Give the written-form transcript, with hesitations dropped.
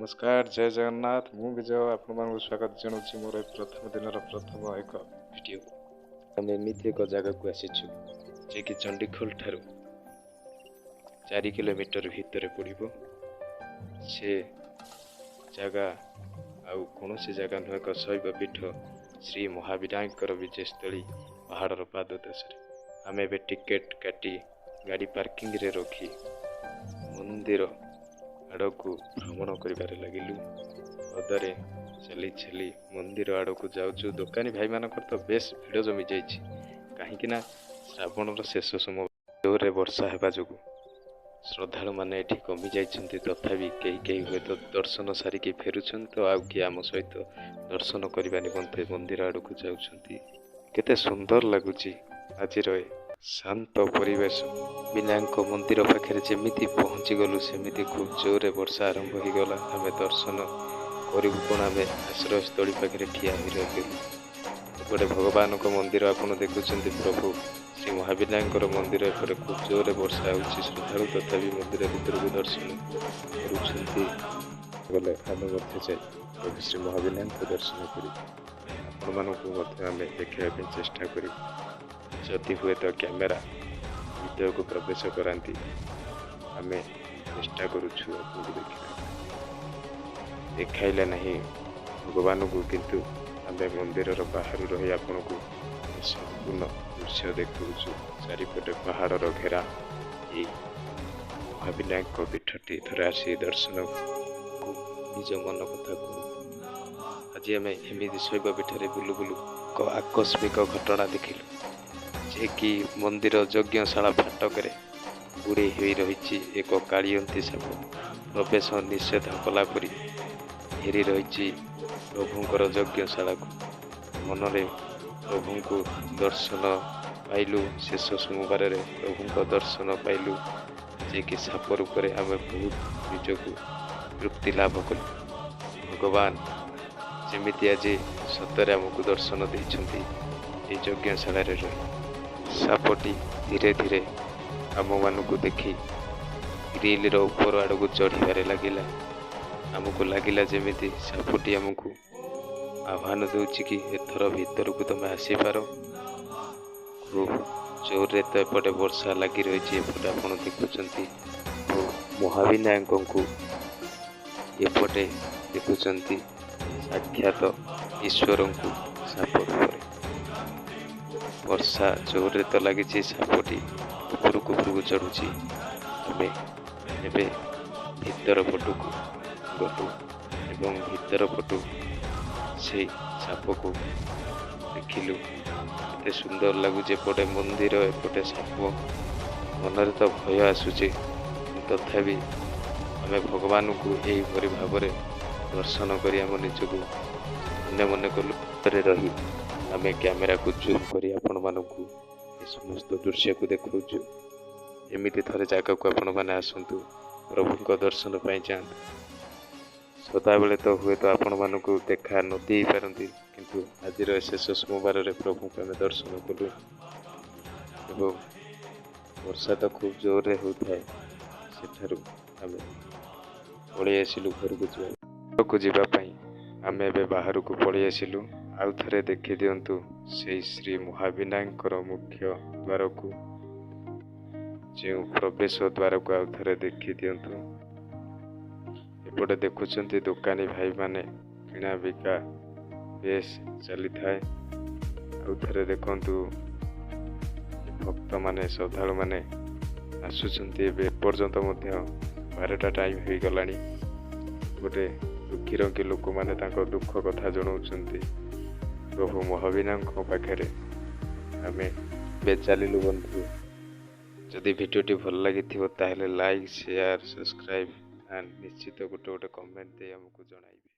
ନମସ୍କାର, ଜୟ ଜଗନ୍ନାଥ। ମୁଁ ବିଜୟ, ଆପଣମାନଙ୍କୁ ସ୍ୱାଗତ ଜଣାଉଛି ମୋର ଏ ପ୍ରଥମ ଦିନର ପ୍ରଥମ ଏକ ଭିଡ଼ିଓ। ଆମେ ଏମିତି ଏକ ଜାଗାକୁ ଆସିଛୁ ଯିଏକି ଚଣ୍ଡିଖୋଲ ଠାରୁ 4 କିଲୋମିଟର ଭିତରେ ପଡ଼ିବ। ସେ ଜାଗା ଆଉ କୌଣସି ଜାଗା ନୁହେଁ, ଏକ ଶୈବ ପୀଠ, ଶ୍ରୀ ମହାବିନାୟକଙ୍କର ବିଜୟସ୍ଥଳୀ, ପାହାଡ଼ର ପାଦଦେଶରେ। ଆମେ ଏବେ ଟିକେଟ୍ କାଟି ଗାଡ଼ି ପାର୍କିଂରେ ରଖି ମନ୍ଦିର ଆଡ଼କୁ ଭ୍ରମଣ କରିବାରେ ଲାଗିଲୁ। ପଦରେ ଚାଲି ଚାଲି ମନ୍ଦିର ଆଡ଼କୁ ଯାଉଛୁ। ଦୋକାନୀ ଭାଇମାନଙ୍କର ତ ବେଶ ଭିଡ଼ ଜମି ଯାଇଛି, କାହିଁକି ନା ଶ୍ରାବଣର ଶେଷ ସୋମବାର। ଜୋରରେ ବର୍ଷା ହେବା ଯୋଗୁଁ ଶ୍ରଦ୍ଧାଳୁମାନେ ଏଠି କମି ଯାଇଛନ୍ତି। ତଥାପି କେହି କେହି ହୁଏତ ଦର୍ଶନ ସାରିକି ଫେରୁଛନ୍ତି ତ ଆଉ କିଏ ଆମ ସହିତ ଦର୍ଶନ କରିବା ନିମନ୍ତେ ମନ୍ଦିର ଆଡ଼କୁ ଯାଉଛନ୍ତି। କେତେ ସୁନ୍ଦର ଲାଗୁଛି ଆଜିର ଏ ଶାନ୍ତ ପରିବେଶ। ବିନାୟକ ମନ୍ଦିର ପାଖରେ ଯେମିତି ପହଞ୍ଚିଗଲୁ, ସେମିତି ଖୁବ୍ ଜୋରରେ ବର୍ଷା ଆରମ୍ଭ ହୋଇଗଲା। ଆମେ ଦର୍ଶନ କରିବୁ କ'ଣ, ଆମେ ଆଶ୍ରୟସ୍ଥଳୀ ପାଖରେ ଠିଆ ହୋଇ ରହିଗଲୁ। ଏପଟେ ଭଗବାନଙ୍କ ମନ୍ଦିର ଆପଣ ଦେଖୁଛନ୍ତି, ପ୍ରଭୁ ଶ୍ରୀ ମହାବିନାୟକଙ୍କର ମନ୍ଦିର। ଏପଟେ ଖୁବ୍ ଜୋରରେ ବର୍ଷା ହେଉଛି। ଶ୍ରଦ୍ଧାଳୁ ତଥାପି ମନ୍ଦିର ଭିତରକୁ ଦର୍ଶନ କରୁଛନ୍ତି। ଗଲେ ଆମେ ମଧ୍ୟ ଯାଇ ପ୍ରଭୁ ଶ୍ରୀ ମହାବିନାୟକଙ୍କୁ ଦର୍ଶନ କରିବୁ। ଆପଣମାନଙ୍କୁ ମଧ୍ୟ ଆମେ ଦେଖାଇବା ପାଇଁ ଚେଷ୍ଟା କରିବୁ, ଯଦି ହୁଏତ କ୍ୟାମେରା ଭିତରକୁ ପ୍ରବେଶ କରାନ୍ତି। ଆମେ ଚେଷ୍ଟା କରୁଛୁ ଆପଣଙ୍କୁ ଦେଖିବା। ଦେଖାଇଲେ ନାହିଁ ଭଗବାନଙ୍କୁ, କିନ୍ତୁ ଆମେ ମନ୍ଦିରର ବାହାରୁ ରହି ଆପଣଙ୍କୁ ସମ୍ପୂର୍ଣ୍ଣ ଦୃଶ୍ୟ ଦେଖାଉଛୁ। ଚାରିପଟେ ପାହାଡ଼ର ଘେରା ଏଇ ମହାବିନାୟକ ପୀଠଟି। ଥରେ ଆସି ଦର୍ଶନକୁ ନିଜ ମନ କଥା କୁହନ୍ତୁ। ଆଜି ଆମେ ଏମିତି ଶୈବ ପୀଠରେ ବୁଲୁ ବୁଲୁ ଏକ ଆକସ୍ମିକ ଘଟଣା ଦେଖିଲୁ ଯେ କି ମନ୍ଦିର ଯଜ୍ଞଶାଳା ଫାଟକରେ ଗୁଡ଼େଇ ହୋଇ ରହିଛି ଏକ କାଳିଅନ୍ତି ସାପ। ପ୍ରବେଶ ନିଷେଧ କଲା ପରି ଘେରି ରହିଛି ପ୍ରଭୁଙ୍କର ଯଜ୍ଞଶାଳାକୁ। ମନରେ ପ୍ରଭୁଙ୍କୁ ଦର୍ଶନ ପାଇଲୁ। ଶେଷ ସୋମବାରରେ ପ୍ରଭୁଙ୍କ ଦର୍ଶନ ପାଇଲୁ ଯେ କି ସାପ ରୂପରେ। ଆମେ ବହୁତ ନିଜକୁ ତୃପ୍ତି ଲାଭ କଲୁ। ଭଗବାନ ଯେମିତି ଆଜି ସତରେ ଆମକୁ ଦର୍ଶନ ଦେଇଛନ୍ତି ଏଇ ଯଜ୍ଞଶାଳାରେ ରହି। ସାପଟି ଧୀରେ ଧୀରେ ଆମମାନଙ୍କୁ ଦେଖି ଗ୍ରିଲର ଉପର ଆଡ଼କୁ ଚଢ଼ିବାରେ ଲାଗିଲା। ଆମକୁ ଲାଗିଲା ଯେମିତି ସାପଟି ଆମକୁ ଆହ୍ୱାନ ଦେଉଛି କି ଏଥର ଭିତରକୁ ତମେ ଆସିପାର। ଖୁବ୍ ଜୋରରେ ତ ଏପଟେ ବର୍ଷା ଲାଗି ରହିଛି। ଏପଟେ ଆପଣ ଦେଖୁଛନ୍ତି ମହାବିନାୟକଙ୍କୁ, ଏପଟେ ଦେଖୁଛନ୍ତି ସାକ୍ଷାତ ଈଶ୍ୱରଙ୍କୁ ସାପ ରୂପରେ। ବର୍ଷା ଜୋରରେ ତ ଲାଗିଛି, ସାପଟି ଉପରକୁ ଉପରକୁ ଚଢ଼ୁଛି। ଆମେ ଏବେ ଭିତର ପଟକୁ ଗଲୁ ଏବଂ ଭିତର ପଟୁ ସେଇ ସାପକୁ ଦେଖିଲୁ। କେତେ ସୁନ୍ଦର ଲାଗୁଛି! ଏପଟେ ମନ୍ଦିର, ଏପଟେ ସାପ। ମନରେ ତ ଭୟ ଆସୁଛି, ତଥାପି ଆମେ ଭଗବାନଙ୍କୁ ଏହିପରି ଭାବରେ ଦର୍ଶନ କରି ଆମ ନିଜକୁ ଧନ୍ୟ ମନେ କଲୁ। ରହି ଆମେ କ୍ୟାମେରାକୁ ଜୁମ୍ କରି ଆପଣମାନଙ୍କୁ ଏ ସମସ୍ତ ଦୃଶ୍ୟକୁ ଦେଖାଉଛୁ। ଏମିତି ଥରେ ଜାଗାକୁ ଆପଣମାନେ ଆସନ୍ତୁ, ପ୍ରଭୁଙ୍କ ଦର୍ଶନ ପାଇଁ ଯାଆନ୍ତୁ। ସଦାବେଳେ ତ ହୁଏତ ଆପଣମାନଙ୍କୁ ଦେଖା ନ ଦେଇପାରନ୍ତି, କିନ୍ତୁ ଆଜିର ଶେଷ ସୋମବାରରେ ପ୍ରଭୁଙ୍କୁ ଆମେ ଦର୍ଶନ କଲୁ ଏବଂ ବର୍ଷା ତ ଖୁବ୍ ଜୋରରେ ହେଉଥାଏ। ସେଠାରୁ ଆମେ ପଳେଇ ଆସିଲୁ ଘରକୁ ଯିବା। ଘରକୁ ଯିବା ପାଇଁ ଆମେ ଏବେ ବାହାରକୁ ପଳେଇ ଆସିଲୁ। ଆଉ ଥରେ ଦେଖିଦିଅନ୍ତୁ ସେଇ ଶ୍ରୀ ମହାବିନାୟକଙ୍କର ମୁଖ୍ୟ ଦ୍ୱାରକୁ, ଯେଉଁ ପ୍ରବେଶ ଦ୍ୱାରକୁ ଆଉ ଥରେ ଦେଖିଦିଅନ୍ତୁ। ଏପଟେ ଦେଖୁଛନ୍ତି ଦୋକାନୀ ଭାଇମାନେ, କିଣା ବିକା ବେଶ ଚାଲିଥାଏ। ଆଉ ଥରେ ଦେଖନ୍ତୁ, ଭକ୍ତମାନେ, ଶ୍ରଦ୍ଧାଳୁମାନେ ଆସୁଛନ୍ତି। ଏବେ ଏପର୍ଯ୍ୟନ୍ତ ମଧ୍ୟ 12ଟା ଟାଇମ୍ ହୋଇଗଲାଣି। ଗୋଟେ ଦୁଃଖୀ ରଙ୍କି ଲୋକମାନେ ତାଙ୍କ ଦୁଃଖ କଥା ଜଣାଉଛନ୍ତି ପ୍ରଭୁ ମହାବିନାୟକଙ୍କ ପାଖରେ। ଆମେ ଏବେ ଚାଲିଲୁ ବନ୍ଧୁ। ଯଦି ଭିଡ଼ିଓଟି ଭଲ ଲାଗିଥିବ, ତାହେଲେ ଲାଇକ୍, ସେୟାର, ସବସ୍କ୍ରାଇବ୍ ଆଣ୍ଡ ନିଶ୍ଚିତ ଗୋଟେ ଗୋଟେ କମେଣ୍ଟ ଦେଇ ଆମକୁ ଜଣାଇବେ।